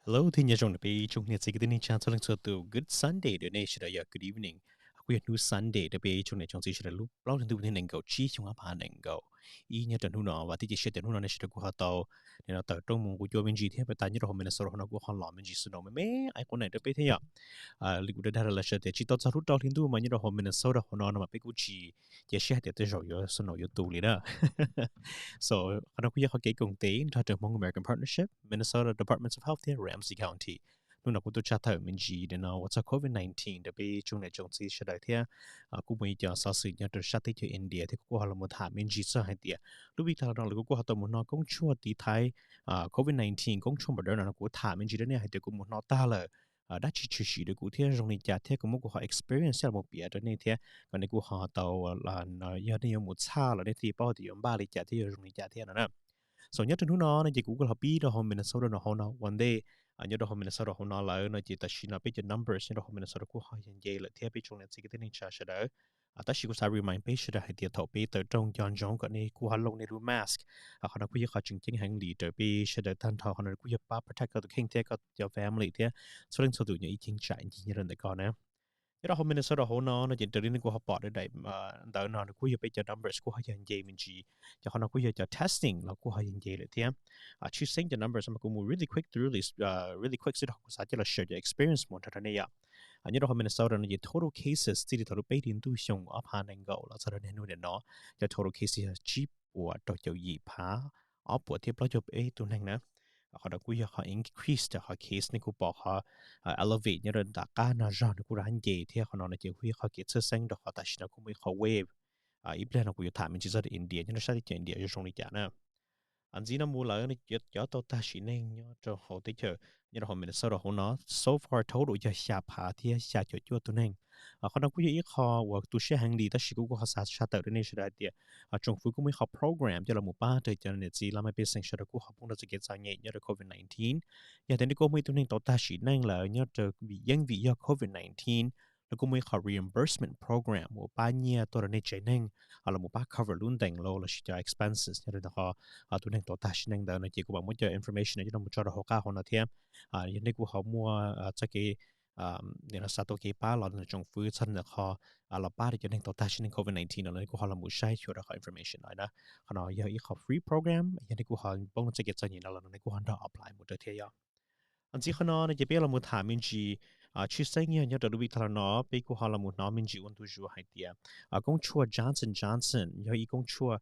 Hello, thiab nyob zoo rau peb tsoom niam txiv kwv tij neej tsa txhua leej txhua tus. Good Sunday rau nej sawv daws, yog good evening. Kuj yog hnub Sunday rau peb tsoom niam tsoom txiv sawv daws lub plaub hlis ntuj thiab nees nkaum tsib xyoo ob phav nees nkaum ib. Nyob rau hnub no, vam thiab cia siab tias hnub no nej sawv daws kuj ho tau, nej no tawm rooj mus kuj cua me ntsis thiab, peb tas nyob rau hauv Minnesota hauv no kuj ho los me ntsis snow me me, ib qub nees rau peb thiab yom. Li kuv dag dag los sawv tias tsis tau txog lub rau hli ntuj mas nyob rau hauv Minnesota hauv no no mas peb kuj tsis cia siab hais tias tej zaum yuav snow yuav tu li na. So, qhov no kuj yog qhov kev koom tes nrog rau Hmong American Partnership, Minnesota Departments of Health thiab Ramsey County. Hnub no kuj tuaj tshaj tawm me ntsis no ua txog covid nineteen rau peb tsoom niam tsoom txiv sawv daws thiab kuj muaj ib co xov xwm nyob rau sab teb chaws India thiab kuj ho los tham me ntsis txog hais tias lub vij tag los no lawv kuj ho tau mus no koob tshuaj tiv thaiv covid nineteen, koob tshuaj Moderna no kuv tham me ntsis rau nej hais tias kuv mus no tag lawm, dab tsi tshwm sim rau kuv thiab zoo li cas thiab kuv muab kuv qhov experience los mus piav rau nej thiab kom nej kuj ho tau, yog nej yuav mus txhaj los nej thiaj paub tias yuav npaj li cas thiab yuav zoo li cas thiab no na. So nyob rau hnub no no ces kuv kuj los pib rau hauv Minnesota no hauv no ua ntej. Nyob rau hauv Minnesota hauv no lawm no ces tam sim no peb cov numbers nyob rau hauv Minnesota kuj ho yog nce lawm thiab peb tsoom niam txiv kwv tij neej tsa sawv daws. Tab sis kuv xav remind peb sawv daws hais tias thaum peb tawm rooj nco ntsoov kom nej kuj ho looj nej lub mask. Qhov no kuj yog qhov tseem ceeb heev li rau peb sawv daws tag nrho, qhov no kuj yog pab protect koj tus kheej thiab koj cov family thiab txhua leej txhua tus nyob ib cheeb tsam ncig nyob rau ntawm koj na. Nyob rau hauv Minnesota hauv no no ces raws li nej kuj ho pom daim ntawv no nws kuj yog peb cov numbers kuj ho yog nce me ntsis. Ces qhov no kuj yog cov testing los kuj ho yog nce lawm thiab. Tshwj xeeb cov numbers mas kuv mus really quick through, really quick xwb rau kuv xav coj los share cov experience mus nrog rau nej yom. Nyob rau hauv Minnesota no ces total cases txij li thaum lub peb hlis ntuj xyoo ob phav nees nkaum los txog rau niaj hnub nim no, cov total cases yog tsib puas rau caum yim phav ob puas thiab plaub caug peb tus neeg na. Qhov no kuj yog qhov increase rau qhov case nej kuj pom qhov elevate nyob rau tom qab no zog nws kuj rov qab nce thiab qhov no no ces kuj yog qhov kev txhawj xeeb rau qhov tam sim no kuj muaj ib qhov wave. Ib pliag no kuv yuav tham me ntsis txog rau India nyob rau sab teb chaws India yuav zoo li cas na. Ntxiv no mus lawm cov tau tag sim neej nyob rau hauv teb chaws nyob rau hauv Minnesota hauv no so far total yog xya phav thiab xya caum cuaj tus neeg. Qhov no kuj yog ib qho uas tu siab heev li tab sis kuv kuj ho xav tshaj tawm rau nej sawv daws hais tias tsoom fwv kuj muaj ib qho program coj los mus pab rau cov niam txiv laj mej pej xeem sawv daws kuj ho poob rau txoj kev txom nyem nyob rau covid nineteen. Yog tias nej kuj muaj ib tug neeg tau tag sim neej lawm nyob rau vim yeeb vim yog covid nineteen, lawv kuj muaj ib qho reimbursement program uas pab nyiaj tuaj rau nej tsev neeg, los mus pab cover lub ntees los lossis cov expenses nyob rau qhov tus neeg tau tag sim neej ntawd no ces kuv mam muab cov information no coj los tso rau hauv qab hauv no thiab. Yog nej kuj ho muaj txoj kev xav tau kev pab los ntawm tsoom fwv txog ntawm qhov los pab rau cov neeg tau tag sim neej covid nineteen no los nej kuj ho los mus saib xyuas rau qhov information no na. Qhov no yog ib qho free program, yog nej kuj ho poob txoj kev txom nyem no los nej kuj ho nrog apply mus rau thiab yom. Ntxiv qhov no no ces peb los mus tham me ntsis tshwj xeeb yog nyob rau lub vij tag los no peb kuj ho los mus hnov me ntsis ua ntu zus hais tias koob tshuaj Johnson Johnson yog ib koob tshuaj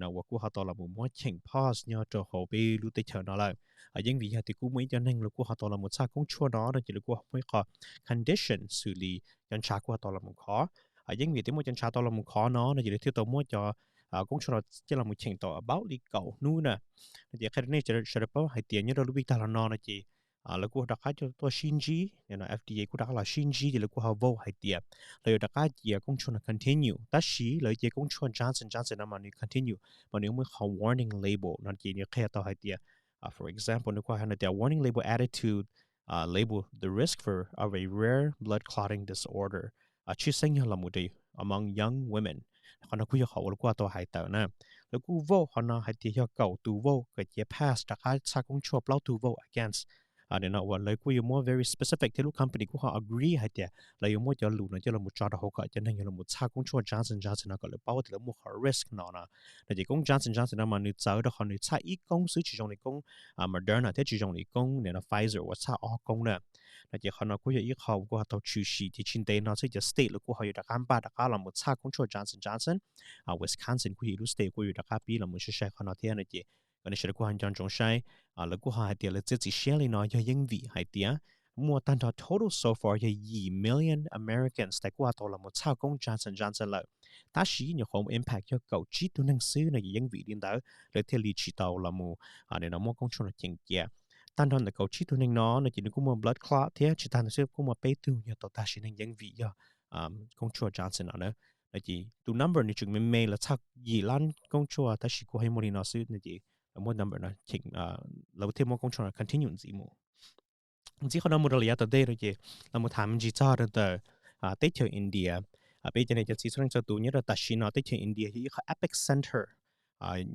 no uas kuj ho tau los mus muab cheem pause nyob rau hauv peb lub teb chaws no lawm. Yeeb vim yog tias kuj muaj ib co neeg lawv kuj ho tau los mus txhaj koob tshuaj no no ces lawv kuj ho muaj ib qho condition xws li cov ntshav kuj ho tau los mus khov. Yeeb vim tias muaj cov ntshav tau los mus khov no no ces lawv thiaj tau muab cov koob tshuaj no coj los mus cheem tau about li kaum hnub na. No ces qhia rau nej sawv daws paub hais tias nyob rau lub vij tag los no no ces lawv kuj rov qab tuaj sib ntsib, F D A kuj rov qab los sib ntsib ces lawv kuj ho vote hais tias lawv yuav rov qab cia koob tshuaj no continue, tab sis lawv cia koob tshuaj Johnson Johnson no mas nws continue, mas nws muaj ib qho warning label no ces nws qhia tau hais tias, for example nws kuj hais tias warning label added to label the risk for of a rare blood clotting disorder, tshwj xeeb yog los mus rau among young women. Qhov no kuj yog qhov uas lawv kuj tau hais tawm na. Lawv kuj vote qhov no hais tias yog kaum tus vote kom cia pass rov qab txhaj koob tshuaj, plaub tug vote against. No uas lawv kuj yuav muab very specific thiab lub company kuj ho agree hais tias lawv yuav muab cov lus no coj los mus tso rau hauv kom cov neeg yuav los mus txhaj koob tshuaj Johnson Johnson no kom lawv paub tias lawv muaj qhov risk no na. No ces koob Johnson Johnson no mas nws txawv rau qhov nws txhaj ib koob xwb, tsis zoo li koob Moderna thiab tsis zoo li koob no Pfizer uas txhaj ob koob na. No ces qhov no kuj yog ib qho kuj ho tau tshwm sim ces tsis ntev no xwb cov state lawv kuj ho yuav rov qab npaj rov qab los mus txhaj koob tshuaj Johnson Johnson. Wisconsin kuj yog ib lub state kuj yuav rov qab pib los mus sai sai qhov no thiab no ces kom nej sawv daws kuj ho nco ntsoov saib. Lawv kuj ho hais tias lawv txiav txim siab li no yog yeeb vim hais tias muaj tag nrho total so far yog yim million Americans tas kuj ho tau los mus txhaj koob Johnson Johnson lawm, tab sis nyuam qhuav impact yog kaum tsib tug neeg xwb no ces yeeb vim li ntawd lawv thiaj li tsis tau los mus no muab koob tshuaj no cheem cia. Tag nrho ntawm kaum tsib tug neeg no no ces nws kuj muaj blood clot thiab tsis tag ntawd xwb kuj muaj peb tug yog tau tag sim neej yeeb vim yog koob tshuaj Johnson no na. No ces tus number nws tseem me me los txhaj yim lab koob tshuaj tab sis kuj ho muaj li no xwb no ces lawv muab number no cheem, lawv thiaj muab koob tshuaj no continue ntxiv mus. Ntxiv qhov no mus rau lawm yav tom ntej no ces los mus tham me ntsis txog rau ntawm teb chaws India. Peb cov niam cov txiv txhua leej txhua tus nyob rau tam sim no teb chaws India yog ib qho epic center,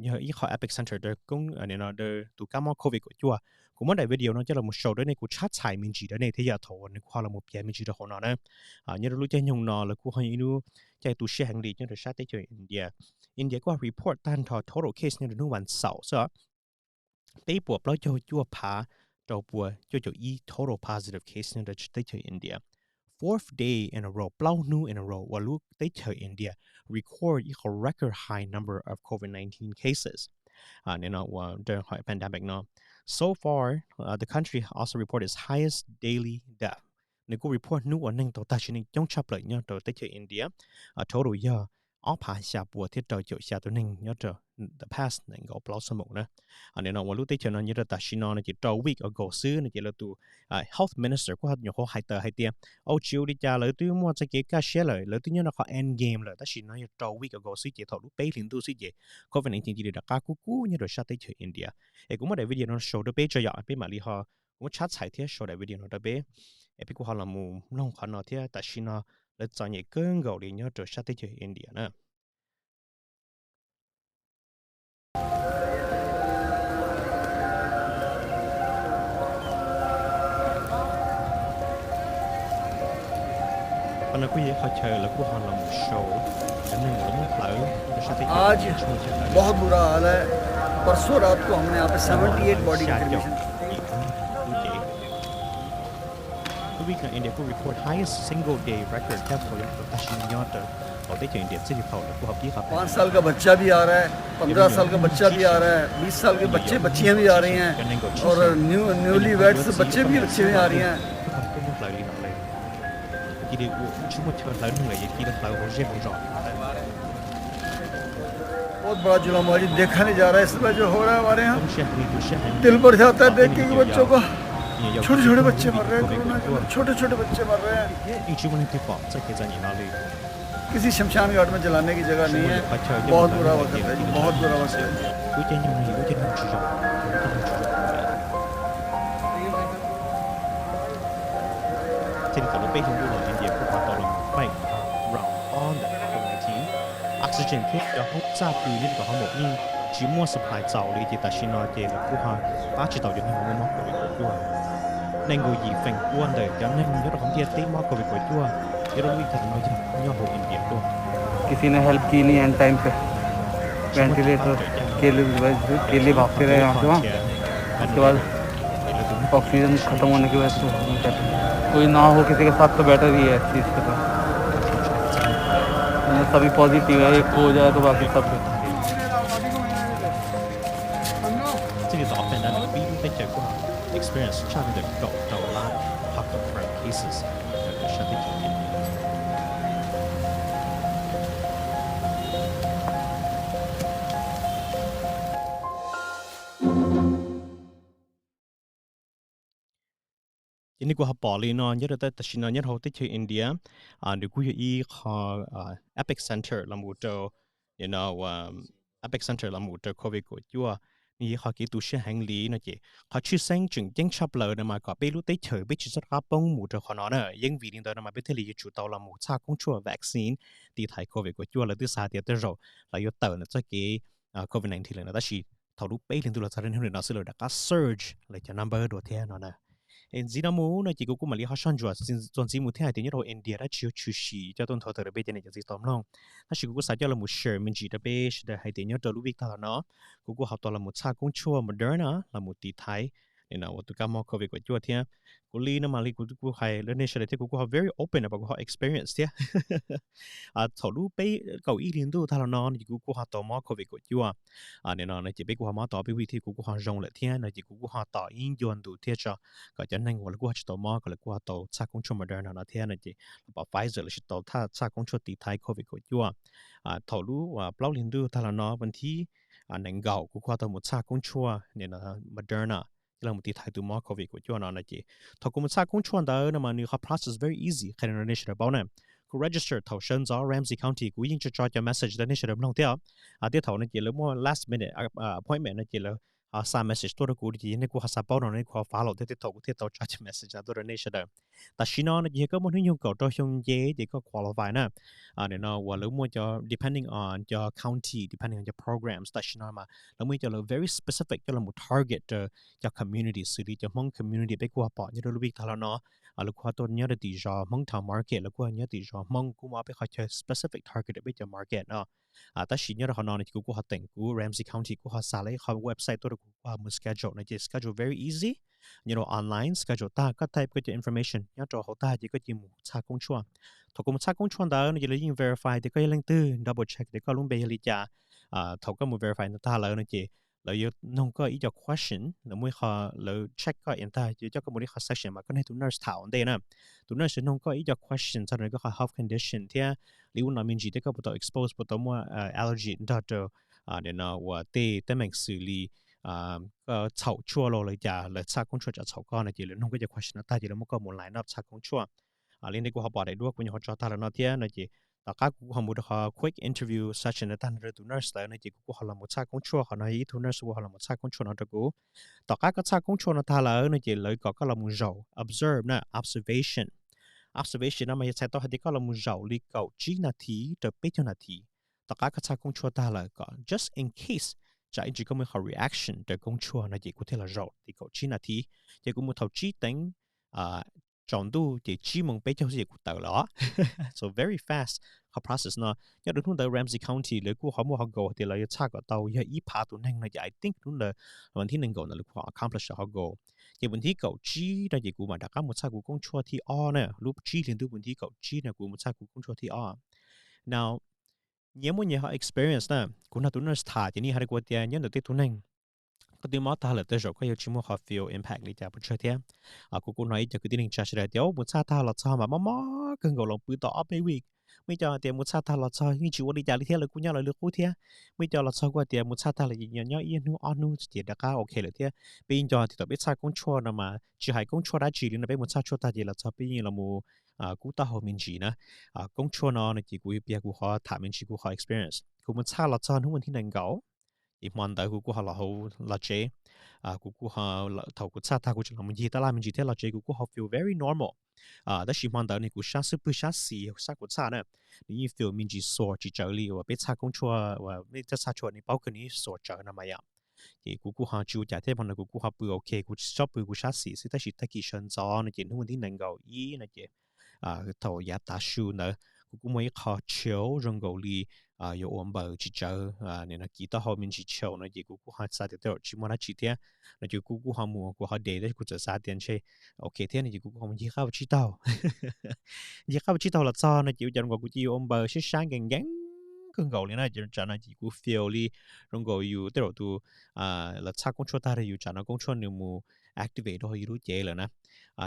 yog ib qho epic center rau koob, tus kab mob covid kaum cuaj, kuj Kuv muab daim video no coj los mus show rau nej, kuv tshab txhais me ntsis rau nej thiab yog thaum uas nws kuj ho los mus piav me ntsis rau hauv no na. Nyob rau lub caij nyoog no lawv kuj ho yog ib lub caij tu siab heev li nyob rau sab teb chaws India. India kuj ho report tag nrho total case nyob rau hnub vas xaum xwb peb puas plaub caug cuaj phav rau pua cuaj caum ib total positive case nyob rau teb chaws India. Fourth day in a row, plaub hnub in a row uas lub teb chaws India record ib qho record high number of COVID nineteen cases. Nim no uas rau pandemic no, so far the country also report its highest daily death. Nws kuj report hnub uas neeg tau tag sim neej coob tshaj plaws nyob rau teb chaws India, total yog ob phav xya pua thiab rau caum xya tus neeg nyob rau the past nees nkaum plaub xuab moos na. Nim no uas lub teb chaws no nyob rau tam sim no no ces rau week ago xwb no ces lawv tus health minister kuj nyuam qhuav hais tawm hais tias, au, tsis ua li cas, lawv twb muaj txoj kev kaj siab lawm, lawv twb nyob rau qhov end game lawm, tab sis no yog rau week ago xwb ces thaum lub peb hlis ntuj xwb ces COVID nineteen cia li rov qab kub kub nyob rau sab teb chaws India. Es kuv muab daim video no show rau peb tso yom, peb mam li ho, kuv muab tshab txhais thiab show daim video no rau peb, es peb kuj ho los mus mloog qhov no thiab tam sim no lawv txom nyem kawg nkaus li nyob rau sab teb chaws India na. Qhov no kuj yog ib qho chaw lawv kuj ho los mus show cov neeg uas lawv muab hlawv rau sab teb chaws India tsis muaj chaw hlawv. आज बहुत बुरा हाल है। परसों रात को हमने यहाँ पे सेवेंटी एट बॉडी की cremation. Lub week no India kuj report highest single day record death toll tag sim neej nyob rau hauv teb chaws India txij li thaum lawv kuj ho pib qhov पाँच साल का बच्चा भी आ रहा है, पन्द्रह साल का बच्चा भी आ रहा है, बीस साल के बच्चे बच्चियां भी आ रही हैं, और न्यू न्यूली वेड्स बच्चे भी बच्चे भी आ रही हैं। Kuj ho tuaj muab hlawv li no lawm, cia li ua tsis muaj chaw hlawv neeg lawm, cia li hlawv hauv zej hauv zos li no lawm. बहुत बड़ा जुल्म हुआ जी, देखा नहीं जा रहा है इस समय जो हो रहा है हमारे यहाँ। Koob siab heev li, tu siab heev, दिल भर जाता है देख के कि बच्चों को, छोटे छोटे बच्चे मर रहे हैं कोरोना के अंदर, छोटे छोटे बच्चे मर रहे हैं। Yeej tsis muaj leej twg pom txoj kev txom nyem no li. किसी शमशान घाट में जलाने की जगह नहीं है। बहुत बुरा वक्त है, बहुत बुरा वक्त है। Lub caij nyoog no yog lub caij nyoog tsis zoo, lub caij nyoog tsis zoo li. Txij li thaum lub peb hlis ntuj los India kuj ho tau los mus fight round ob ntawm COVID nineteen, oxygen thiab cov hoob txaj pw nyob rau tom hoob maum yeej tsis muaj supply txaus li ces tam sim no ces lawv kuj ho pab tsis tau cov neeg muaj mob COVID kaum cuaj. Nees nkaum yim feem pua ntawm cov neeg nyob rau hauv ntiaj teb mob COVID kaum cuaj nyob rau lub ib tag no yog nyob hauv India tuaj. किसी ने हेल्प की नहीं and time पे, वेंटिलेटर के लिए, के लिए भागते रहे यहाँ से वहाँ। उसके बाद ऑक्सीजन खत्म होने की वजह से कोई ना हो किसी के साथ तो बेटर ही है इस चीज़ के तो। मतलब सभी पॉजिटिव है, एक को हो जाए तो बाकी सब। Txij li thaum pandemic pib lub teb chaws kuj ho experience tshaj li ntawm kaum rau lab ho confirmed cases nyob rau sab teb chaws India. Ces nej kuj ho pom li no nyob rau tam sim no nyob rau hauv teb chaws India, nws kuj yog ib qho epic center los mus rau, epic center los mus rau COVID kaum cuaj. Nws yog ib qho kev tu siab heev li no ces qhov tshwj xeeb tseem ceeb tshaj plaws no mas kom peb lub teb chaws peb tsis txhob rov qab poob mus rau qhov no na. Yeej vim li ntawd no mas peb thiaj li yuav tsum tau los mus txhaj koob tshuaj vaccine tiv thaiv COVID kaum cuaj. Lawv twb xav tias tej zaum lawv yuav tawm ntawm txoj kev COVID nineteen lawm no, tab sis thaum lub peb hlis ntuj los txog rau hnub no xwb lawv rov qab surge lawv cov number dua thiab no na. Es ntxiv no mus no ces kuv kuj mam li ho soj ntsuam txuas ntxiv mus thiab hais tias nyob rau India dab tsi yuav tshwm sim coj tuaj nthuav tawm rau peb cov niam cov txiv tau mloog. Tab sis kuv kuj xav coj los mus share me ntsis rau peb sawv daws hais tias nyob rau lub vij tag los no kuv kuj ho tau los mus txhaj koob tshuaj Moderna los mus tiv thaiv. Nim no uas tus kab mob COVID kaum cuaj thiab kuv li no mam li kuv kuj hais rau nej sawv daws thiab kuv kuj ho very open about kuv ho experience thiab. Thaum lub peb kaum ib hlis ntuj tag los no no ces kuv kuj ho tau mob COVID kaum cuaj. Nim no no ces peb kuj ho mob tau peb week thiab kuv kuj ho zoo lawm thiab no ces kuv kuj ho tos ib ncua ntu thiab tso kom cov neeg uas lawv kuj ho tsis tau mob kom lawv kuj ho tau txhaj koob tshuaj Moderna no thiab no ces los pom Pfizer los sis tau txhaj koob tshuaj tiv thaiv COVID kaum cuaj. Thaum lub plaub hlis ntuj tag los no vas thib nees nkaum kuv kuj ho tau mus txhaj koob tshuaj nim no Moderna coj los mus tiv thaiv tus mob COVID kaum cuaj no no ces thaum kuv mus txhaj koob tshuaj ntawd no mas nws qhov process very easy, qhia rau nej sawv daws paub na. Kuv register thaum sawv ntxov Ramsey County, kuv yeej tso tso cov message rau nej sawv daws mloog thiab. Thiab thaum no ces lawv muaj last minute appointment no ces lawv xa message tuaj rau kuv ces nej kuj ho xav paub no nej kuj ho follow thiab tej thaum kuv thiaj tau tso cov message no tuaj rau nej sawv daws. Tam sim no no ces yog koj muaj hnub nyoog kaum rau xyoo nce ces koj qualify na. Nim no uas lawv muaj cov depending on cov county, depending on cov programs, tam sim no mas lawv muaj ib co lawv very specific coj los mus target rau cov community xws li cov Hmoob community peb kuj ho pom nyob rau lub vij tag los no. Lawv kuj ho tuaj nyob rau tim zos Hmoob Town Market, lawv kuj ho nyob tim zos Hmoob, kuj muaj ob peb qhov chaw specific target rau peb cov market no. Tab sis nyob rau qhov no no ces kuv kuj ho teem kuv Ramsey County kuj ho xa lawv ib qho website tuaj rau kuv, kuv ho mus schedule no ces schedule very easy. Nyob rau online schedule tag koj type koj cov information nyob rau hauv tag ces koj cia li mus txhaj koob tshuaj. Thaum koj mus txhaj koob tshuaj ntawd no ces lawv yeej verify tias koj yog leej twg, double check tias koj lub npe yog li cas. Thaum koj mus verify ntawd tag lawm no ces lawv yuav noog koj ib co question, lawv muaj ib qho, lawv check koj ntag, yuav coj koj mus rau ib qho section mas koj nrog tus nurse tham ua ntej na. Tus nurse yuav noog koj ib co question txog rau koj qhov health condition thiab li ub no me ntsis thiab koj puas tau expose, puas tau muaj allergy nrog rau nim no uas tej teeb meem xws li koj txhaum tshuaj los li cas, lawv txhaj koob tshuaj tsam txhaum koj no ces lawv noog koj cov question no tag ces lawv muab koj mus line up txhaj koob tshuaj. Li ntawd kuv ho pom daim duab kuv nyuam qhuav tso tag los no thiab no ces tom qab kuv kuj ho mus rau qhov quick interview session no tag rau tus nurse lawm no ces kuv kuj ho los mus txhaj koob tshuaj, qhov no yog ib tug nurse kuj ho los mus txhaj koob tshuaj no rau kuv. Tom qab koj txhaj koob tshuaj no tag lawm no ces lawv kom koj los mus zaum observe na, observation. Observation no mas yog txhais tau hais tias koj los mus zaum li kaum tsib nas this rau peb caug nas this. Tom qab koj txhaj koob tshuaj tag lawm kom just in case tsam ib ntsis koj muaj ib qho reaction rau koob tshuaj no ces kuv thiaj los zaum li kaum tsib nas this. Ces kuv mus thaum tsib teev tsaus ntuj ces tsib moos peb caug xwb ces kuv tawm lawm os. So very fast qhov process no. Nyob rau hnub ntawd Ramsey County lawv kuj qhov muaj qhov goal tias lawv yuav txhaj kom tau yog ib phav tus neeg no ces I think hnub ntawd vas thib nees nkaum ntawd lawv kuj accomplish qhov goal. Ces vas thib kaum tsib no ces kuv mam rov qab mus txhaj kuv koob tshuaj thib ob na, lub tsib hli ntuj vas thib kaum tsib no kuv mus txhaj kuv koob tshuaj thib ob. Now, nyias muaj nyias qhov experience na. Kuv nrog tus nurse tham ces nws hais rau kuv tias nyob ntawm tej tug neeg, koj twb mob tag lawm tej zaum koj yuav tsis muaj qhov feel impact li cas pes tsawg thiab. Kuv kuj hnov ib co kwv tij neej tsa sawv daws tias mus txhaj tag los txog mas mob mob kawg nkaus los pw tau ob peb week. Muaj ib co tias mus txhaj tag los txog yeej tsis ua li cas li thiab, lawv kuj nyob lawv li qub thiab. Muaj ib co los txog kuj tias mus txhaj tag los nyob ib hnub ob hnub ces rov qab ok lawm thiab. Peb yeej nco tias thaum peb txhaj koob tshuaj no mas tsis hais koob tshuaj dab tsi li no, peb mus txhaj tshuaj tag ces los txog peb yeej los mus kub taub hau me ntsis na. Koob tshuaj no no ces kuv yuav piav kuv qhov tham me ntsis kuv qhov experience. Kuv mus txhaj los txog hnub vas thib nees nkaum, ces hmo ntawd kuv kuj ho los hauv los tsev. Kuv kuj ho, thaum kuv txhaj tag kuv tseem los mus ncig tab laj me ntsis thiab los tsev kuv kuj ho feel very normal. Tab sis hmo ntawd ne kuv sab xub pwg sab xis sab kuv txhaj na, nws yeej feel me ntsis sore tsis tsawv li uas peb txhaj koob tshuaj uas nej txhaj tshuaj nej paub kawg nws yeej sore tsawv no mas yom. Ces kuv kuj ho tsis ua cas thiab, hmo ntawd kuv kuj ho pw ok, kuv tsob pw kuv sab xis xwb, tab sis tag kis sawv ntxov no ces hnub vas thib nees nkaum ib no ces thaum yav tav su ntawd kuv kuj muaj ib qho chill zoo nkaus li yuav ua npaws tsis tsawv, nim no kiv taub hau me ntsis chill no ces kuv kuj ho xav tias tej zaum tsis muaj dab tsi thiab no ces kuv kuj ho mus kuv ho de, tab sis kuv txawm xav tias ntshe ok thiab no ces kuv kuj ho mus ncig qab ua tsib taug. Ncig qab ua tsib taug los txog no ces ua cas zoo nkaus kuv cia li ua npaws sib sab nkees nkees kawg nkaus li na, ces tsam no ces kuv feel li zoo nkaus yus tej zaum tus lawv txhaj koob tshuaj tag rau yus, tsam no koob tshuaj nws mus activate rau hauv yus lub cev lawm na.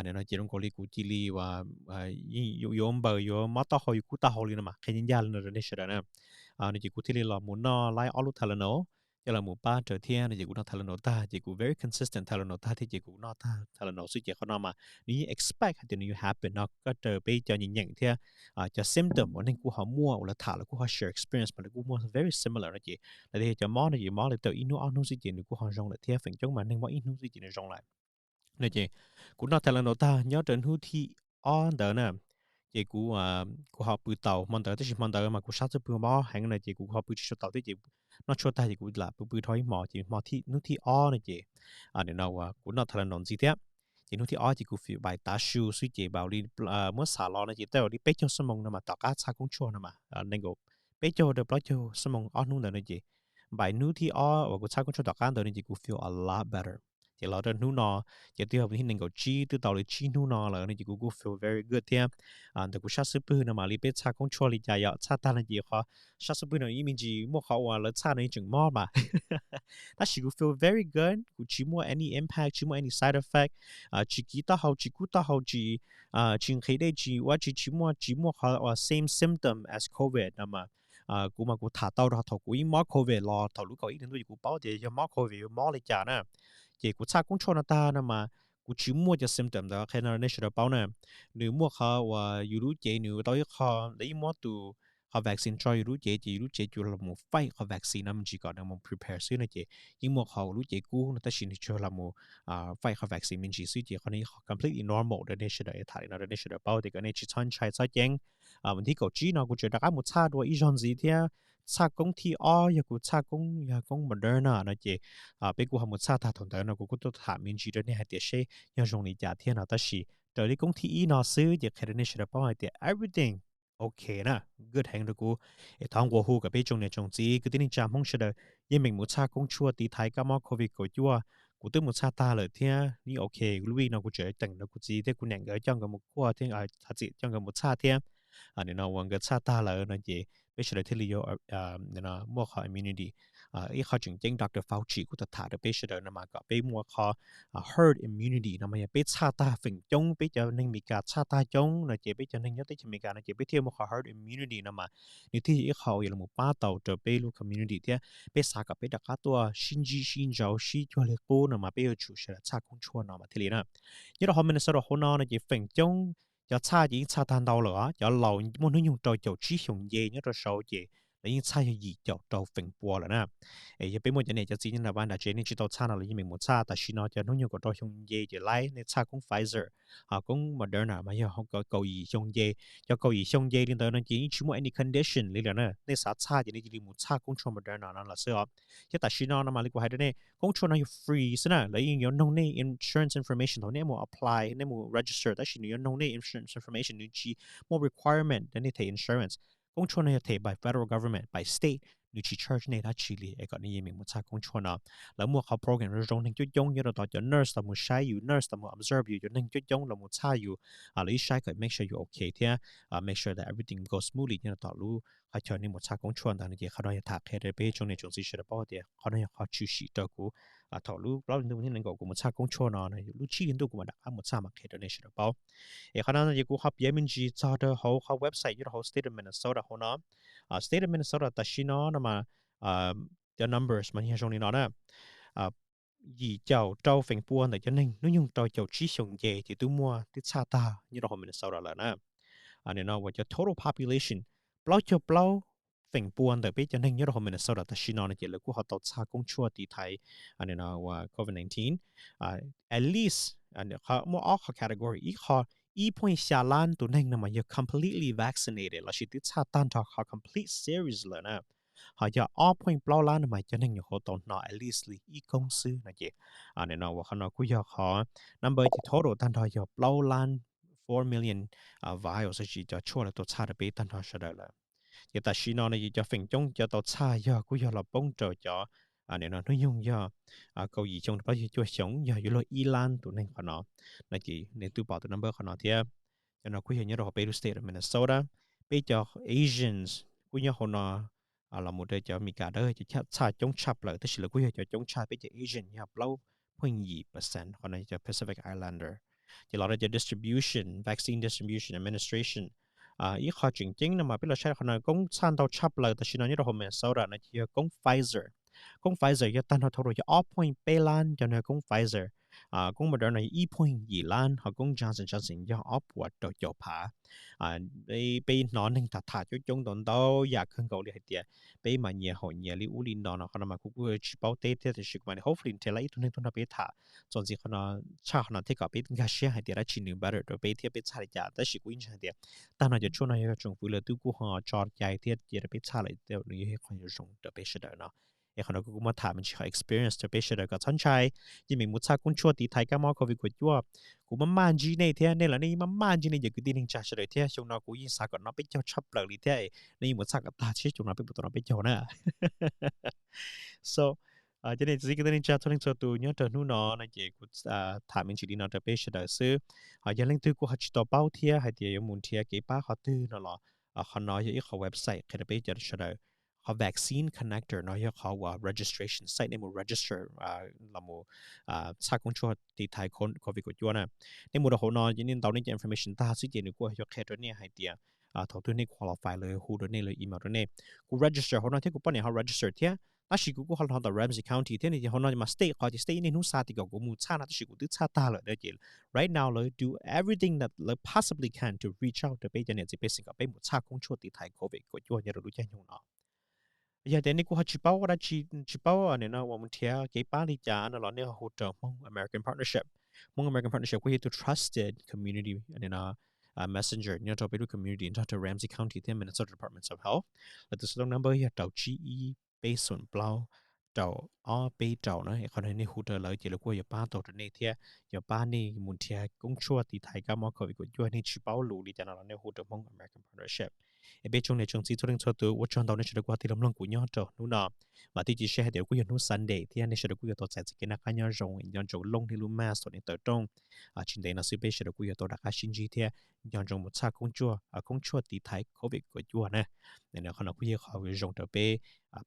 Nim no ces zoo nkaus li kuv cia li uas yuav ua npaws yuav mob taub hau yuav kub taub hau li no mas qhia ncaj ncaj li no rau nej sawv daws na. No ces kuv thiaj li los mus noj laib ob lub Tylenol coj los mus pab raws thiab no ces kuv noj Tylenol tag ces kuv very consistent Tylenol tag thiab ces kuv noj tag Tylenol xwb ces qhov no mas nws yeej expect hais tias nws yuav happen no, koj raws peb cov nyeem nyeem thiab cov symptom uas neeg kuj ho muaj uas lawv tham lawv kuj ho share experience mas lawv kuj muaj very similar no ces lawv tias cov mob no ces mob li tau ib hnub ob hnub xwb ces nws kuj ho zoo lawm thiab, feem coob mas neeg mob ib hnub xwb ces nws zoo lawm. No ces kuv noj Tylenol tag nyob rau hnub thib ob ntawd na, ces kuv kuv ho pw tau hmo ntawd, tab sis hmo ntawd mas kuv sab xub pwg mob heev no ces kuv ho pw tsis tshua tau thiab ces noj tshuaj tag ces kuv lam pw pw dhau ib hmos ces hmo thib, hnub thib ob no ces nim no uas kuv noj Tylenol ntxiv thiab. Ces hnub thib ob ces kuv feel npaws tav su xwb ces npaum li muab xam los no ces tej zaum li peb caug xuab moos no mas tom qab txhaj koob tshuaj no mas nees nkaum, peb caug rau plaub caug xuab moos ob hnub ntawd no ces npaum hnub thib ob uas kuv txhaj koob tshuaj tom qab ntawd no ces kuv feel a lot better. Ces los rau hnub no ces twb yog hnub nees nkaum tsib twb tau li tsib hnub no lawm no ces kuv kuj feel very good thiab. Ntawm kuv sab xub pwg no mam li peb txhaj koob tshuaj li cas yom, txhaj tag no ces qhov sab xub pwg no yeej me ntsis muaj qhov uas lawv txhaj no yeej tseem mob mas tab sis kuv feel very good, kuv tsis muaj any impact, tsis muaj any side effect, tsis kiv taub hau, tsis kub taub hau, tsis tsis nqhis dej, tsis ua tsis, tsis muaj, tsis muaj qhov uas same symptom as covid no mas kuv mas kuv tham tau rau thaum kuv yeej mob covid los thaum lub kaum ib hli ntuj ces kuv paub tias yog mob covid yuav mob li cas na. Ces kuv txhaj koob tshuaj no tag no mas kuv tsis muaj cov symptom ntawd, qhia no nej sawv daws paub na. Nws muaj qhov uas yus lub cev nws tau ib qho, lawv yeej muab tus qhov vaccine tso yus lub cev ces yus lub cev tsuas los mus fight qhov vaccine no me ntsis kom nws mus prepare xwb no ces yeej muaj qhov lub cev kub no tab sis nws tsuas los mus fight qhov vaccine me ntsis xwb ces qhov no yog qhov completely normal rau nej sawv daws tham li no rau nej sawv daws paub tias kom nej tsis txhob ntshai txhob ceeb. Hnub tim kaum tsib no kuv tseem rov qab mus txhaj dua ib zaug ntxiv thiab, txhaj koob thib ob yog kuv txhaj koob yog koob Moderna no ces peb kuj ho mus txhaj tag thaum ntawd no kuv kuj tuaj tham me ntsis rau nej hais tias seb yog zoo li cas thiab no tab sis raws li koob thib ib no xwb ces qhia rau nej sawv daws paub hais tias everything ok na, good heev rau kuv. Es thov nqua hu kom peb tsoom niam tsoom txiv kwv tij neej tsa Hmoob sawv daws yeej meem mus txhaj koob tshuaj tiv thaiv kab mob covid kaum cuaj. Kuv twb mus txhaj tag lawm thiab, yeej ok, lub week no kuv tseem teem rau kuv txiv thiab kuv niam nkawd coj nkawd mus kuaj thiab, thov txim, coj nkawd mus txhaj thiab. Nim no uas nkawd txhaj tag lawm no ces peb sawv daws thiaj li yuav muaj qhov immunity. Ib qho tseem ceeb Doctor Fauci kuj tham rau peb sawv daws no mas kom peb muaj qhov herd immunity no mas yog peb txhaj tag feem coob, peb cov neeg Amelikas txhaj tag coob no ces peb cov neeg nyob teb chaws Amelikas no ces peb thiaj muaj qhov herd immunity no mas nws thiaj yog ib qho uas yuav los pab tau rau peb lub community thiab peb xav kom peb rov qab tuaj sib ntsib sib ntsauv sib cuag li qub no mas peb yuav tsum sawv daws txhaj koob tshuaj no mas thiaj li na. Nyob rau hauv Minnesota hauv no no ces feem coob cov txhaj ces yeej txhaj tag ntau lawm os, cov laus muaj hnub nyoog rau caum tsib xyoos nce nyob rau saud ces lawv yeej txhaj yog yim caum rau feem pua lawm na. Es yog peb muaj cov niam cov txiv nyob nram vaj nram tsev nej tsis tau txhaj no los yeej meem mus txhaj. Tam sim no cov hnub nyoog kaum rau xyoo nce ces laiv nej txhaj koob Pfizer, koob Moderna mas yog kaum yim xyoo nce. Cov kaum yim xyoo nce li ntawd no ces yeej tsis muaj any condition li lawm na, nej xav txhaj ces nej cia li mus txhaj koob tshuaj Moderna no los xwb os. Thiab tam sim no no mas li kuv hais rau nej koob tshuaj no yog free xwb na, lawv yeej yuav noog nej insurance information thaum nej mus apply, nej mus register tab sis nws yuav noog nej insurance information, nws tsis muaj requirement rau nej them insurance. Koob tshuaj no yog them by federal government, by state, nws tsis charge nej dab tsi li es kom nej yeej meem mus txhaj koob tshuaj no. Lawv muaj qhov program zoo zoo, neeg coob coob nyob rau tod, cov nurse los mus saib yus, nurse los mus observe yus, cov neeg coob coob los mus txhaj yus, lawv ib saib kom make sure yus ok thiab make sure that everything goes smoothly nyob rau tom lub qhov chaw nej mus txhaj koob tshuaj ntawd no ces qhov no yog tham qhia rau peb tsoom niam tsoom txiv sawv daws paub tias qhov no yog qhov tshwm sim rau kuv thaum lub plaub hli ntuj nees nkaum kuv mus txhaj koob tshuaj no, lub tsib hli ntuj kuv mam rov qab mus txhaj mam qhia rau nej sawv daws paub. Es qhov no ces kuv ho piav me ntsis txog rau hauv qhov website nyob rau hauv state of Minnesota hauv no. State of Minnesota tam sim no no mas cov numbers mas yog zoo li no na. Yim caum rau feem pua ntawm cov neeg hnub nyoog rau caum tsib xyoos nce ces twb muaj twb txhaj tag nyob rau hauv Minnesota lawm na. Nim no uas cov total population, plaub caug plaub feem pua ntawm peb cov neeg nyob rau hauv Minnesota tam sim no no ces lawv kuj ho tau txhaj koob tshuaj tiv thaiv nim no uas covid nineteen. At least muaj ob qhov category, ib qho ib point xya lab tus neeg no mas yog completely vaccinated lossis twb txhaj tag nrho qhov complete series lawm na. Ho yog ob point plaub lab no mas cov neeg nyuam qhuav tau hnov at least li ib koob xwb no ces nim no uas qhov no kuj yog qhov number ces total tag nrho yog plaub lab, four million vials, tsis cov tshuaj lawv tau txhaj rau peb tag nrho sawv daws lawm. Ces tam sim no no ces cov feem coob cov tau txhaj yog kuj yog los poob rau cov nim no hnub nyoog yog kaum yim xyoo rau plaub caug cuaj xyoos, yog yuav luag ib lab tus neeg qhov no. No ces nej twb pom tus number qhov no thiab. Cov no kuj yog nyob rau hauv peb lub state of Minnesota. Peb cov Asians kuj nyob hauv no los mus rau cov Amelikas dawb cov txhaj coob tshaj plaws tab sis lawv kuj yog cov coob tshaj, peb cov Asian yog plaub point yim percent, qhov no cov Pacific Islander. Ces los rau cov distribution, vaccine distribution administration, ib qho tseem ceeb no mas peb los saib qhov no koob txhaj ntau tshaj plaws tam sim no nyob rau hauv Minnesota no ces yog koob Pfizer. Koob Pfizer yog tag nrho total yog ob point peb lab cov no koob Pfizer. Koob Moderna yog ib point yim lab, ho koob Johnson Johnson yog ob puas rau caum phav. Peb hnov neeg tham tham coob coob ntau ntau yam kawg nkaus li hais tias peb mas nyias haum nyias li ub li no no, qhov no mas kuv kuj tsis paub teb thiab tab sis kuv mam li hopefully nrhiav tau ib tug neeg tuaj nrog peb tham txuas ntxiv qhov no, tshaj qhov no thiab kom peb nkag siab hais tias dab tsi nws better rau peb thiab peb txhaj li cas. Tab sis kuv ib ntsis hais tias tag nrho cov tshuaj no yog tsoom fwv lawv twb kuj ho tso cai thiab cia rau peb txhaj lawm, nws yog ib qho zoo rau peb sawv daws no. Es qhov no kuv kuj muab tham me ntsis qhov experience rau peb sawv daws kom txhob ntshai, yeej meem mus txhaj koob tshuaj tiv thaiv kab mob covid kaum cuaj. Kuv maj maj ntsib nej thiab nej los nej yeej maj maj ntsib nej cov kwv tij neej tsa sawv daws thiab. Xyoo no kuv yeej xav kom noj peb caug tshaj plaws li thiab, nej yeej mus txhaj kom tag seb xyoo no peb puas tau noj peb caug na. So cov niam txiv kwv tij neej tsa txhua leej txhua tus nyob rau hnub no no ces kuv tham me ntsis li no rau peb sawv daws xwb. Ho yog leej twg kuj ho tsis tau paub thiab hais tias yuav mus nrhiav kev pab qhov twg no los qhov no yog ib qho website qhia rau peb cov sawv daws. Qhov Vaccine Connector no yog qhov uas registration site nej mus register los mus txhaj koob tshuaj tiv thaiv covid kaum cuaj na. Nej mus rau hauv no ces nej ntaus nej cov information tag xwb ces nws kuj yuav qhia rau nej hais tias Thaum twg nej qualify lawv hu rau nej, lawv email rau nej. Kuv register hauv no thiab kuv poj niam ho register thiab, tab sis kuv kuj ho los tom Ramsey County thiab, hauv no mas state qhov tias state nej hnub xa tias kom kuv mus txhaj no, tab sis kuv twb txhaj tag lawm thiab. Ces right now lawv do everything that lawv possibly can to reach out rau peb cov niam txiv pej xeem kom peb mus txhaj koob tshuaj tiv thaiv covid kaum cuaj nyob rau lub caij nyoog no. Yog tias nej kuj ho tsis paub ua dab tsi, tsis paub nim no uas mus nrhiav kev pab li cas no los nej hu rau Hmong American Partnership. Hmong American Partnership kuj yog ib tug trusted community messenger nyob rau peb lub community nrog rau Ramsey County thiab Minnesota Departments of Health. Lawv tus xov tooj number yog rau tsib ib peb xoom plaub rau ob peb rau na. Qhov no nej hu rau lawv ces lawv kuj yuav pab tau rau nej thiab, yuav pab nej mus nrhiav koob tshuaj tiv thaiv kab mob covid kaum cuaj. Nej tsis paub lus li cas no los nej hu rau Hmong American Partnership. Es peb tsoom niam tsoom txiv txhua leej txhua tus, ua tsaug ntau nej sawv daws kuj ho tig los mloog kuv nyob rau hnub no. Vam thiab cia siab hais tias kuj yog hnub Sunday thiab nej sawv daws kuj yuav tau txais txoj kev noj qab nyob zoo, nco ntsoov looj nej lub mask thaum nej tawm rooj. Tsis ntev no xwb peb sawv daws kuj yuav tau rov qab sib ntsib thiab nco ntsoov mus txhaj koob tshuaj, koob tshuaj tiv thaiv covid kaum cuaj na. Qhov no kuj yog qhov zoo rau peb,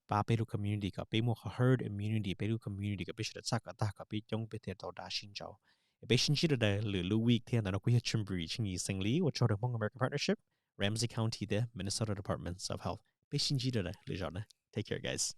pab peb lub community kom peb muaj qhov herd immunity, peb lub community kom peb sawv daws txhaj kom tag kom peb coob peb thiaj tau dav sib ntsaum. Es peb sib ntsib rau daws lwm lub week thiab. Ntawm no kuj yog Tshwm Bri Tsheej Yim xeem Lis, ua tsaug rau Hmong American Partnership, Ramsey County thiab Minnesota Departments of Health. Peb sib ntsib rau daws lwm zaus na. Take care, guys.